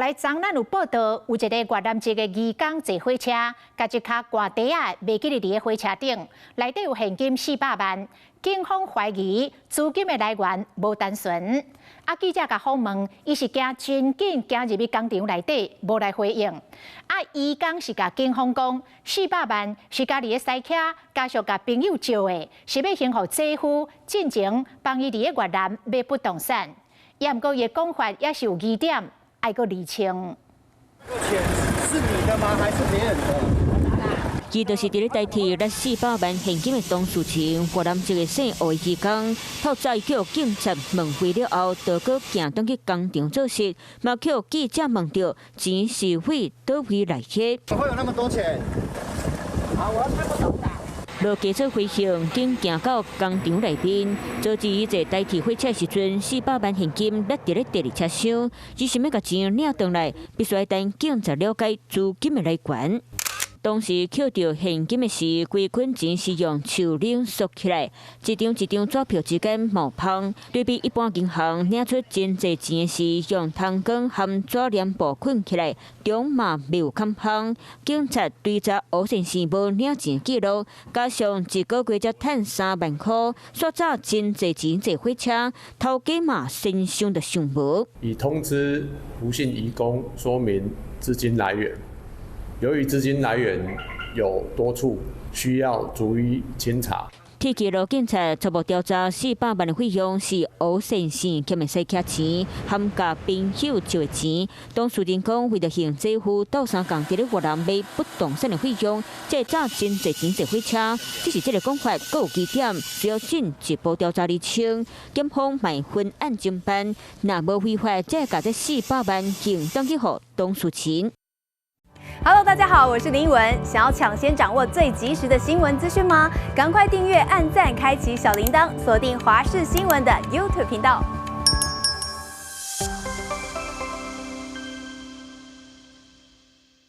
來，昨咱有報道，有一个越南籍的移工坐火車，共一跤掛袋仔袂記得佇咧火車頂，內底有現金四百萬。警方懷疑資金的來源無單純。啊，記者共訪問，伊是驚真緊行入去工廠內底，無來回應。啊，移工是共警方講，四百萬是家己的私卡，家屬共朋友借的，是欲還予姐夫進前幫伊佇咧越南買不動產。也毋過伊的講法也是有疑點，愛閣釐清。這個錢是你的嗎？還是別人的？伊就是佇咧台鐵拿四百萬現金的當事人，越南籍的姓胡的移工，透早予警察問話了後，就閣行轉去工廠做事，嘛予記者問著錢是佇佗位來的。怎麼會有那麼多錢？啊，我看不懂。落機做飛行，緊行到工廠內面，阻止伊坐台鐵火車時陣，四百萬現金落佇咧第二車廂，只是欲共錢領轉來，必須愛等警察了解資金的來源。當時抾著現金的時，規捆錢是用手鏈束起來，一張一張紙票之間無縫。對比一般銀行領出真濟錢時，用銅管含紙簾布捆起來，中嘛未有冚縫。警察追查胡先生無領錢記錄，加上一個月才趁3萬箍，煞走真濟錢坐火車，頭家嘛先想著想無。已通知胡姓移工說明資金來源。由於資金來源有多處，需要逐一清查。鐵支路警察初步調查，四百萬的費用是胡先生欠的洗卡錢，含共朋友借的錢。當事人講，為著還姐夫鬥相共佇咧越南買不動產的費用，才會走真濟錢坐火車。只是這个講法閣有疑點，需要進一步調查釐清。檢方嘛分案偵辦，若無違法，才會共這四百萬還轉去予當事人。 Hello，大家好，我是林文。想要搶先掌握最及時的新聞資訊嗎？趕快訂閱、按讚、開啟小鈴鐺，鎖定華視新聞的 YouTube 頻道。